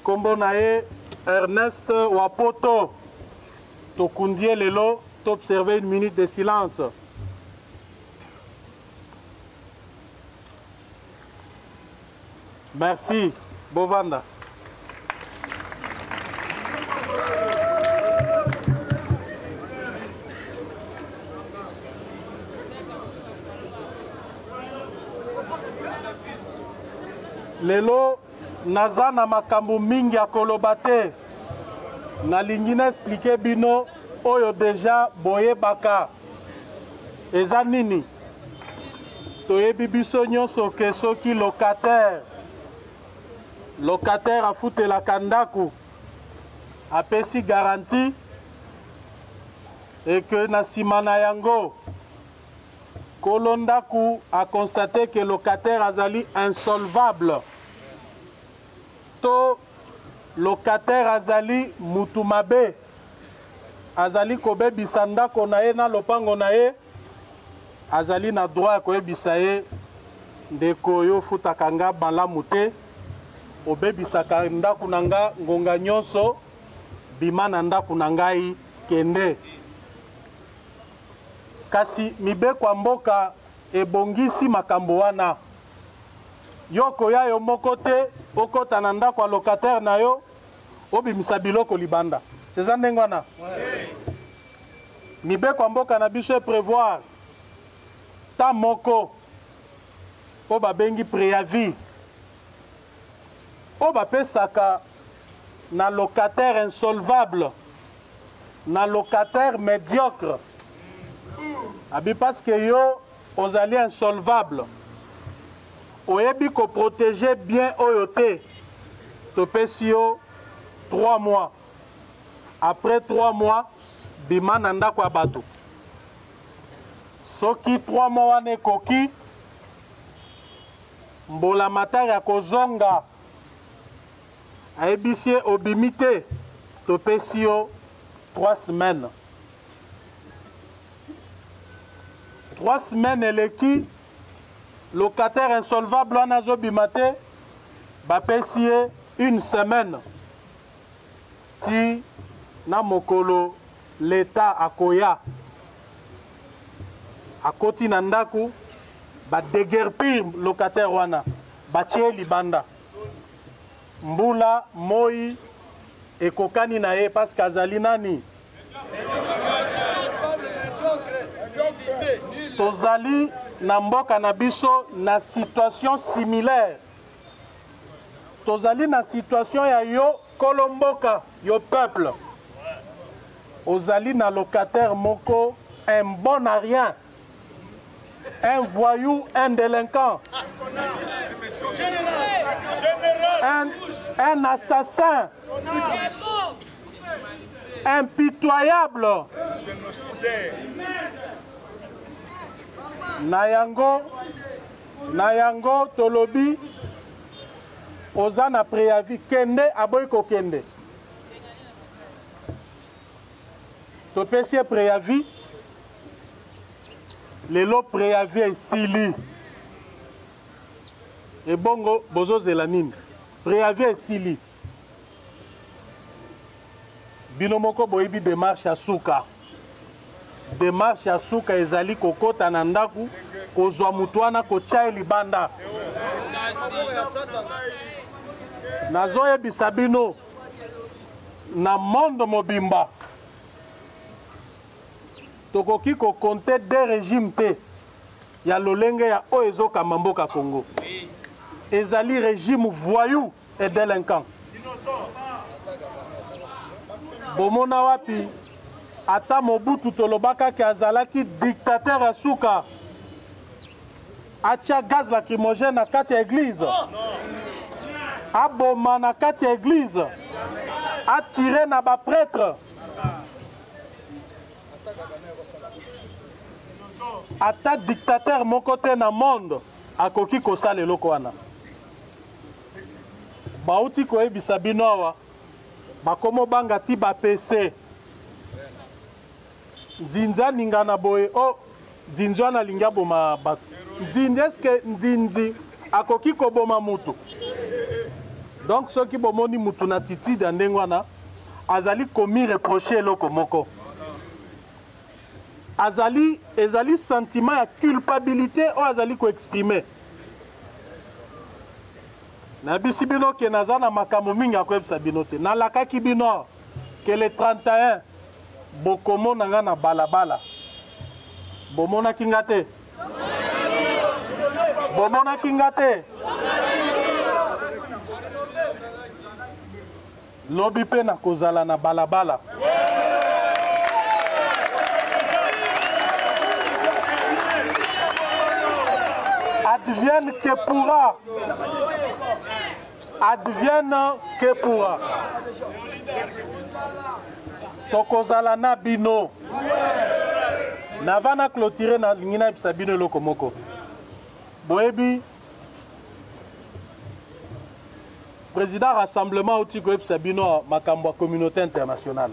Kombo na ye Ernest Wapoto. Tokundi ye lelo, to observer une minute de silence. Merci. Bovanda. Lelo naza na makambo mingi ya koloba te nalingi na explike bino oyo deja boyebaka eza nini toyebi biso nyonso ke soki locataire locataire afutelaka ndako apesi garantie et que na nsima na yango kolo ndako aconstate ke locataire azali insolvable to locataire azali mutu mabe azali kobebisa ndako na ye na lopango na ye azali na droit ya koyebisa ye ndeko yo ofutaka nga malamu te obebisaka ndako na nga ngonga nyonso bima na ndako na ngai kende kasi mibeko ya mboka ebongisi makambo wana yo okoya yo moko te okota na ndako ya locataire na yo obimisa biloko libanda seza ndenge wana mibeko ya mboka na biso eprevoir ta moko oyo babengi préavis oyo bapesaka na locataire insolvable na locataire médiocre abi parce que yo ozali insolvable oyebi koprotege bien oyo te topesi yo 3 mois après 3 mois bima na ndako ya bato soki 3 mois wana ekoki mbulamatari akozonga ayebisi ye obimi te topesi yo 3 semaines 3 semaines eleki locataire insolvable wana azobima te bapesi ye une semaine ti na mokolo leta akoya akoti na ndako badeguerpir locataire wana batie libanda mbula moi ekokani na ye parce que azali nani tozali na mboka na biso na situation similaire tozali na situation ya yo kolo mboka yo peuple ozali na locataire moko un bon à rien un voyou un délinquant un, un assassin impitoyable na yango na yango tolobi oza na préavis kende aboyi kokende topesi ye préavis lelo préavis esili ebongo bozozela nini préavis esili bino moko boyebi demarche ya suka demarche ya suka ezali kokota na ndako kozwa moto wana kotya ye libanda nazoyebisa bino na monde mobimba tokoki kokonte de régime te ya lolenge ya oyo ezokamba mboka Congo ezali régime voyou et délinquant bomona wapi ata Mobutu tolobaka ke azalaki dictateur ya suka atia gaz lacrymogène na kati ya église aboma na kati ya église atire na baprêtre ata dictateur moko te na monde akoki kosala eloko wana bauti koyebisa bino awa bakomobanga ti bapese nzinzi aningana boye o oh, nzinzi wana alingi aboma bato nzinzi eske nzinzi akoki koboma motu Donc soki bomoni mutu na attitude ya ndenge wana, azali komi reprocher eloko moko. Azali, ezali sentiment ya culpabilité oyo azali ko exprimer. Nayebisi bino ke naza na makambo mingi ya koyebisa bino te. Nalakaki bino ke le 31 bokomona nga na balabala. Bomonaki nga te? Bomonaki nga te? Lobi mpe nakozala na balabala. Advienne que pourra. Advienne que pourra. Tokozala na bino. Nava na clôturer nalingi nayebisa bino eloko moko. Boyebi President rassemblement auti koyebisa bino makambo ya communauté internationale.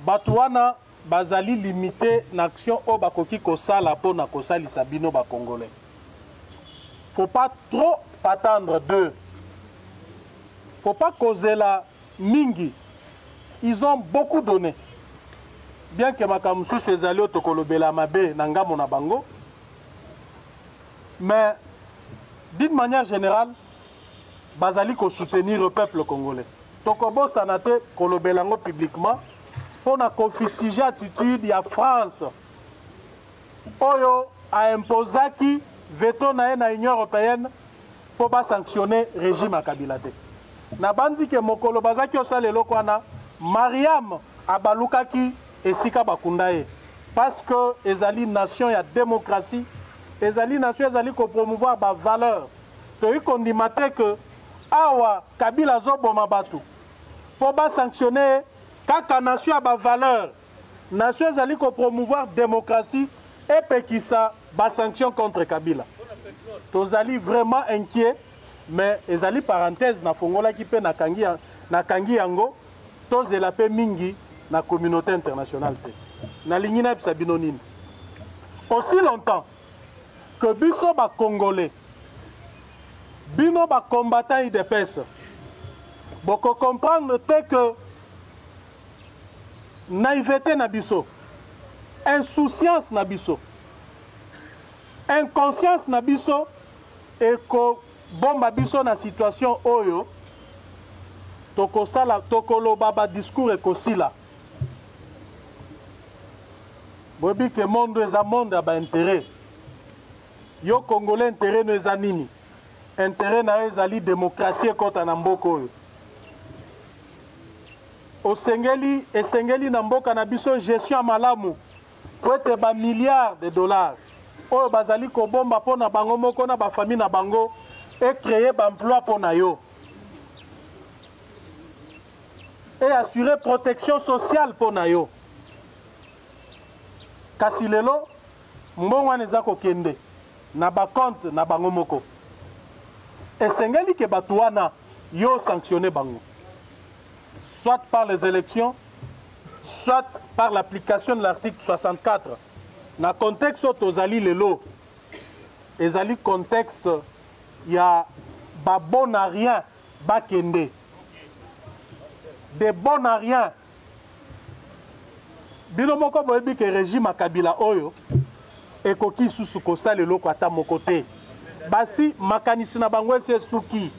Bato wana bazali limite na action oyo bakoki kosala mpo na kosalisa bino ba Congolais. Faut pas trop attendre d'eux. Faut pas kozela mingi. Ils ont beaucoup donné. Bien que makambo mosusu ezali oyo tokolobela mabe na ngambo na bango, mais d'une manière générale bazali ko soutenir le peuple congolais. Tokobosana te kolobela yango publiquement mpo na kofustiger attitude ya France oyo a imposaki veto na ye na Union européenne mpo ba sanctionner régime ya Kabila te. Nabanzi ke mokolo bazaki osala eloko wana, Mariam abalukaki esika bakunda ye parce que ezali nation ya démocratie, ezali nation ezali ko promouvoir ba valeurs. Toyi kondima te que awa Kabila azoboma bato mpo ba sanctionner ye kaka nation ya ba valeurs. Nation ezali ko promouvoir démocratie epekisa ba sanctions contre Kabila. Tozali vraiment inquiet, mais ezali parenthèse nafongolaki mpe nakangi yango. Tozela mpe mingi na communauté internationale te. Nalingi nayebisa bino nini? Aussi longtemps que biso ba Congolais, bino ba combattants UDPS, boko comprendre te que naïveté na biso, insouciance na biso, inconscience na biso ekobomba biso na situation oyo tokosala, tokoloba ba discours ekosila. Boyebi ke monde eza monde ya ba intérêt. Yo Congolais intérêt no eza nini? Intérêt na yo ezali démocratie ekota na mboka oyo. Osengeli, esengeli na mboka na biso gestion ya malamu po ete ba milliards de dollars oyo bazali kobomba mpo na bango moko na ba famille na bango e créer ba emploi mpo na yo et assurer protection sociale mpo na yo. Kasi lelo mbongo wana eza kokende na ba compte na bango moko. Esengeli ke bato wana yo sanctionner bango, soit par les élections, soit par l'application de l'article 64. Na contexte oyo tozali lelo, ezali contexte ya ba bon à rien bakende. Des bon à rien. Bino moko boyebi ke régime ya Kabila oyo ekoki lisusu kosala eloko ata moko te. Basi makanisi na bango esi esuki.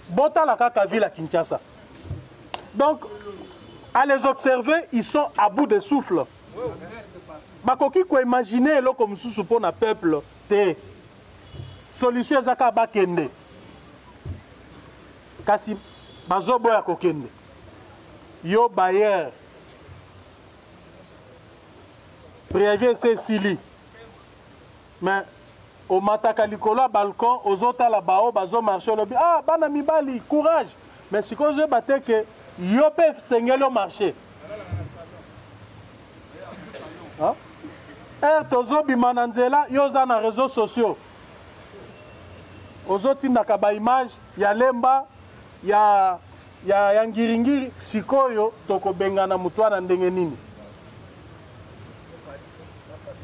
Botala kaka ville ya Kinshasa. Donc, à les observer, ils sont à bout de souffle. Bakoki ko imaginer eloko mosusu mpo na peuple te. Solution eza kaka bakende. Kasi bazoboya kokende. Yo bailleur, préavis esi esili, mais omataka likolo ya balcon ozotala bao bazo marcher, olobi ah bana mibali courage, mais sikoyo ozoyeba te ke yo mpe esengeli omarcher. Hein? Heure tozobima na nzela, yo oza na réseaux sociaux ozotindaka ba image ya Lemba, ya Ngiringiri. Sikoyo tokobengana moto wana ndenge nini?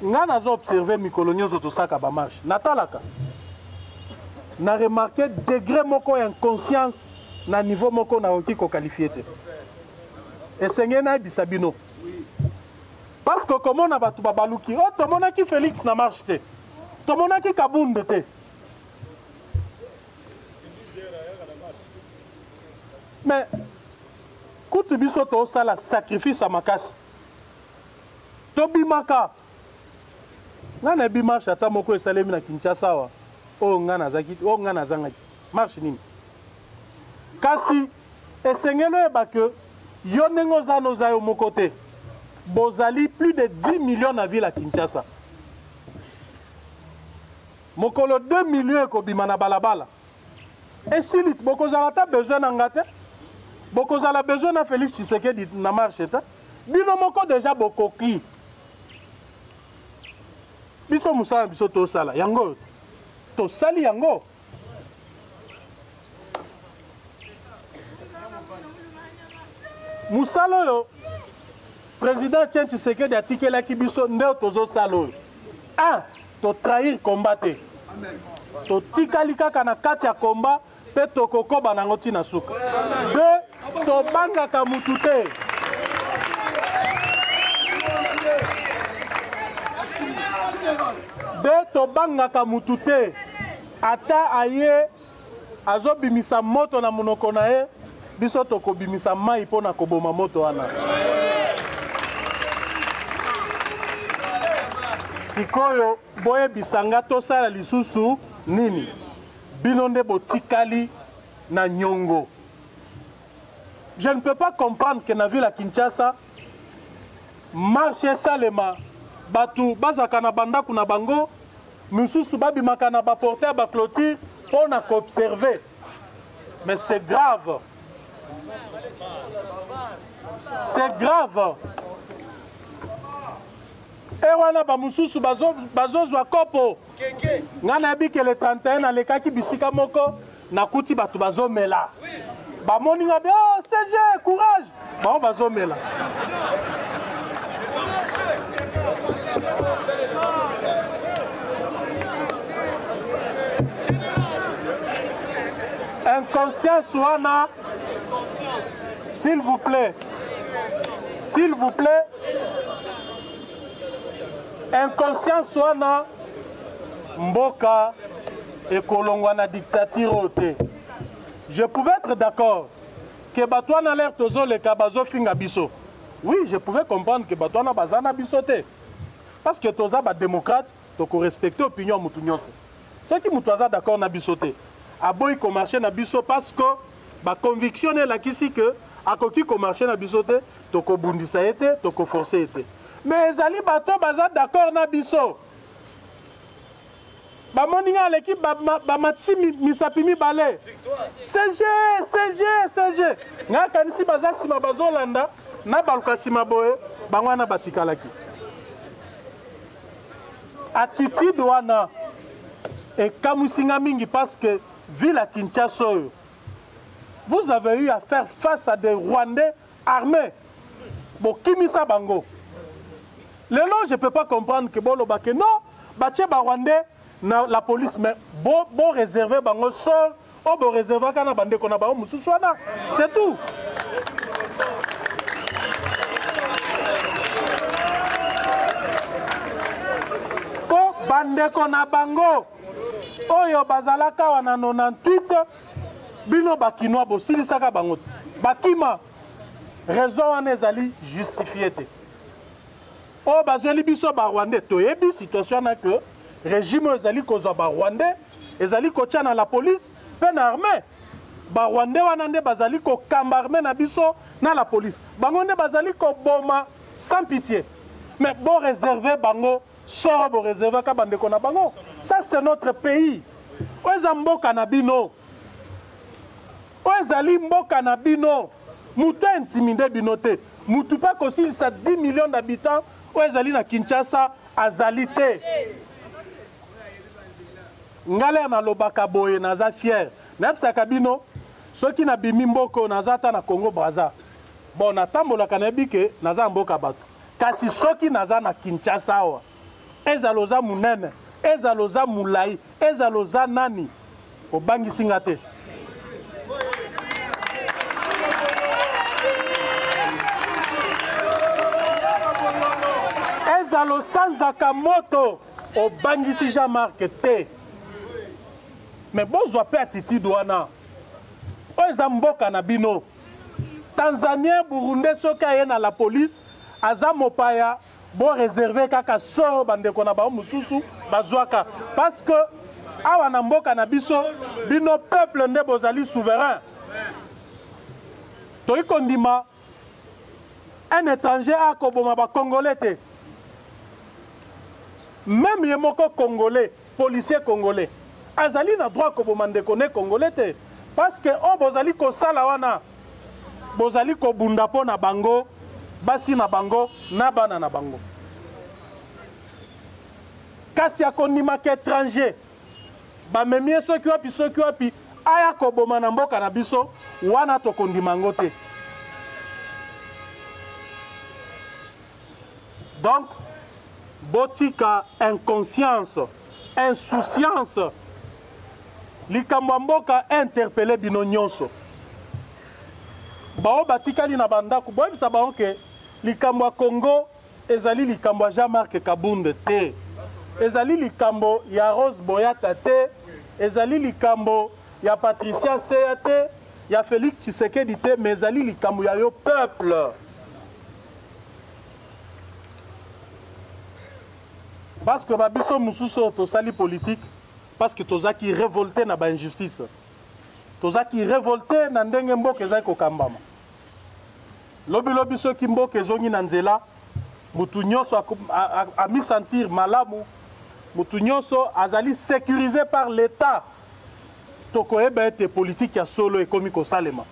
Nga nazo observer mikolo nyonso tosaka ba marche, natalaka. Na remarquer degré moko ya inconscience na niveau moko nakoki ko qualifier te. Esengeli nayebisa bino. Parce que komona bato babaluki, oh tomonaki Felix na marche te. Tomonaki Kabund te. Mais kutu biso tosala sacrifice ya makasi. Tobimaka Ngai nayebi marche ata moko esalemi na Kinshasa awa oyo ngai nazaki oyo ngai nazangaki marche nini? Kasi esengeli oyeba que yo ndenge oza na oza yo moko te, bozali plus de 10 millions na ville ya Kinshasa. Mokolo 2 millions ekobima na balabala esili, bokozala ata besoin na nga te, bokozala besoin na Felix Tshisekedi na marche te, bino moko deja bokoki. Biso mosala na biso tosala yango oyo tosali yango. Mosala oyo président Etienne Tshisekedi atikelaki biso nde oyo tozosala oyo. Un, totrahir combat te, totikali kaka na kati ya combat mpe tokokoba nango ti na suka. Deux, tobangaka mutu te. Deux, tobangaka mutu te, ata aye azobimisa moto na monoko na ye, biso tokobimisa mai mpo na koboma moto wana. Sikoyo boyebisa nga tosala lisusu nini? Bino nde botikali na nyongo. Je ne peux pas comprendre que na ville ya Kinshasa marche esalema, bato bazalaka na bandako na bango, misusu babimaka na ba portail ya ba clôture mpo na koobserve. Mais c'est grave, c'est grave. E wana bamosusu bazozwa kopo. Ngai nayebi ke le 31 nalekaki bisika moko, nakuti bato bazomela, bamoni nga be, oh CG courage, bango bazomela. Inconscience wana, s'il vous plaît, s'il vous plaît, inconscience wana, mboka ekolongwa na dictature oyo te. Je pouvais être d'accord que bato wana l'air tozoleka bazofinga biso. Oui, je pouvais comprendre que bato wana baza na biso te, parce que toza ba démocrate, tokorespecte opinion ya mutu nyonso. Soki mutu aza d'accord na biso te, aboyi komarche na biso parce que ba conviction na elakisi que akoki komarche na biso te, tokobundisa ye te, tokoforce ye te. Mais ezali bato baza d'accord na biso, bamoni nga aleki bamatisi misapi mibale, CG CG CG, nga akanisi baza nsima bazolanda, na baluka nsima boye, bango wana batikalaki. Attitude wana ekamwisi nga mingi, parce que ville ya Kinshasa oyo, vous avez eu à faire face à des Rwandais armés, bokimisa bango. Lelo je peux pas comprendre que boloba que non, batie ba Rwandais na la police, mais bo, bo réserver bango sort oyo bo réservaka na bandeko na bango mosusu wana, c'est tout. Po bandeko na bango oyo bazalaka awa na 98, bino bakinois bosilisaka bango bakima. Raison wana ezali justifie te. Oyo bazweli biso ba Rwandais, toyebi situation wana que régime oyo ezali kozwa ba Rwandais, ezali kotia na la police mpe na armée. Ba Rwandais wana nde bazali kokamba armée na biso na la police, bango nde bazali koboma sans pitié. Mais bo réserver bango sort, bo réserver ka bandeko na bango. Ça c'est notre pays. Oyo eza mboka na bino, oyo ezali mboka na bino. Moto intimide bino te, mutu mpe akosilisa 10 millions d'habitants oyo ezali na Kinshasa azali te. Ngai nalobaka boye, naza fier, nayebisaka bino soki nabimi mboka oyo, naza ata na Congo Brazza, bon natambolaka nayebi ke naza mboka bato, kasi soki naza na Kinshasa awa, ezala oza monene, ezala oza molai, ezala oza nani, Obangisi nga te. Ezala osanzaka moto, obangisi Jean-Marc te. Mais bozwa pe attitude wana. Oyo eza mboka na bino. Tanzanien, Burundais soki aye na la police, aza mopaya, bo reserver kaka sort bandeko na bango mosusu bazwaka parce que awa na mboka na biso bino peuple nde bozali souverain. Toyi kondima un étranger akoboma ba congolais te. Même ye moko congolais, policier congolais azali na droit koboma ndeko ne congolais te, parce que oyo bozali kosala wana bozali kobunda mpo na bango, basi na bango na bana na bango. Kasi akondimaka étranger bamemi ye soki wapi soki wapi aya koboma na mboka na biso, wana tokondima yango te. Donc botika inconscience, insouciance. Likambo ya mboka interpelle bino nyonso. Bao batikali na bandako, boyebisa bango ke likambo ya Congo ezali likambo ya Jean-Marc Kabund te, ezali likambo ya Rose Boyata te, ezali likambo ya Patricia Seya te, ya Félix Tshisekedi te, mais ezali likambo ya yo peuple. Parce que ba biso mususu oyo tosali politique parce que tozaki révolté na ba injustice, tozaki révolté na ndenge mboka ezali kokambama. Lobi lobi soki mboka ezongi na nzela, mutu nyonso amisentir malamu, mutu nyonso azali sécurisé par l'État, tokoyeba ete politique ya solo ekomi kosalema.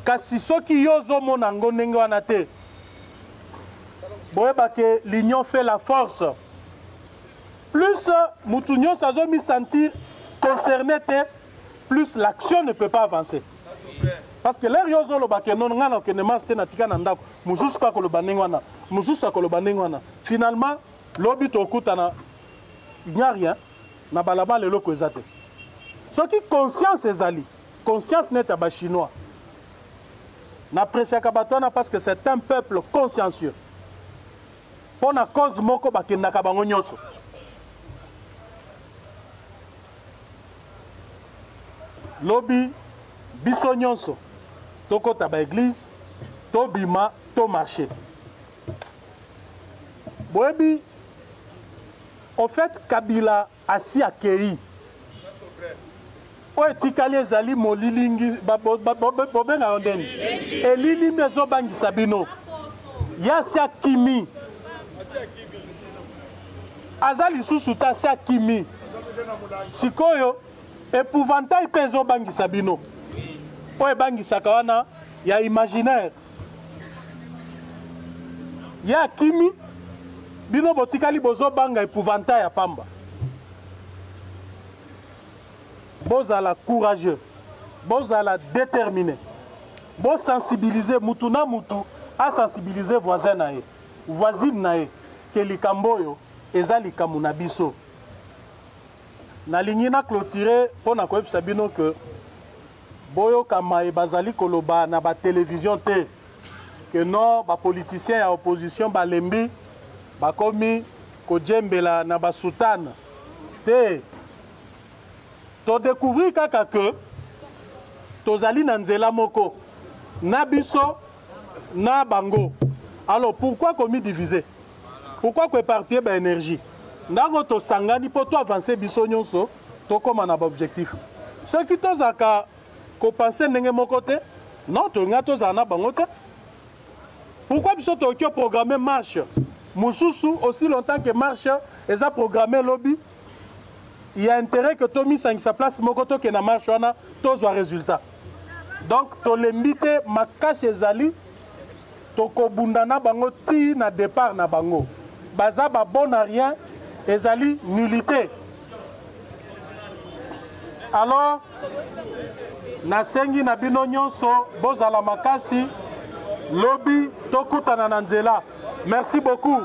Kasi soki yo ozomona yango ndenge wana te, boyeba ke l'union fait la force. Plus mutu nyonso azomisentir concerné te, plus l'action ne peut pas avancer. Parce que l'heure yo ozoloba ke non, nga nakokende marche te, natika na ndako, mosusu mpe akoloba ndenge wana, mosusu akoloba ndenge wana, finalement lobi tokutana, il n'y a rien na balabala, eloko eza te. Soki conscience ezali, conscience neti ya ba chinois, n'appréciaka bato wana parce que c'est un peuple consciencieux. Mpo na cause moko bakendaka bango nyonso. Lobi biso nyonso tokota ba église, tobima, to marcher. Boyebi, au fait Kabila asi akei. Oyo etikali ezali molilingi, bobengaka ndeni? Elilimi ezobangisa bino. Ye asi akimi. Aza lisusu te, asi akimi. Sikoyo épouvantail mpe ezobangisa bino. Oyo ebangisaka wana ya imaginaire. Ye akimi, bino botikali bozobanga épouvantail ya pamba. Bozala courageux, bozala déterminé, bosensibiliser mutu na mutu, asensibiliser voisin na ye, voisine na ye, ke likambo oyo eza likambo na biso. Nalingi na clôturer mpo na koyebisa bino ke boyoka maye bazali koloba na ba télévision te, ke non, ba politiciens ya opposition balembi, bakomi kojembela na ba soutane te. To découvrir kaka ke tozali na nzela moko na biso na bango. Alors pourquoi komi diviser? Pourquoi ko éparpiller ba énergie? Ndango tosangani po to avancer biso nyonso, tokóma na ba objectif. Soki tozalaka kopenser ndenge moko te, non, tolinga tozala na bango te. Pourquoi biso tokoki programmer marche mosusu aussi longtemps que marche eza programmer lobi, il y a intérêt que tomisangisa place moko tokende na marche wana tozwa résultat. Donc tolembi te, makasi ezali, tokobunda na bango ti na départ na bango. Baza ba bon à rien, ezali nullité. Alors nasengi na bino nyonso bozala makasi, lobi tokutana na nzela. Merci beaucoup.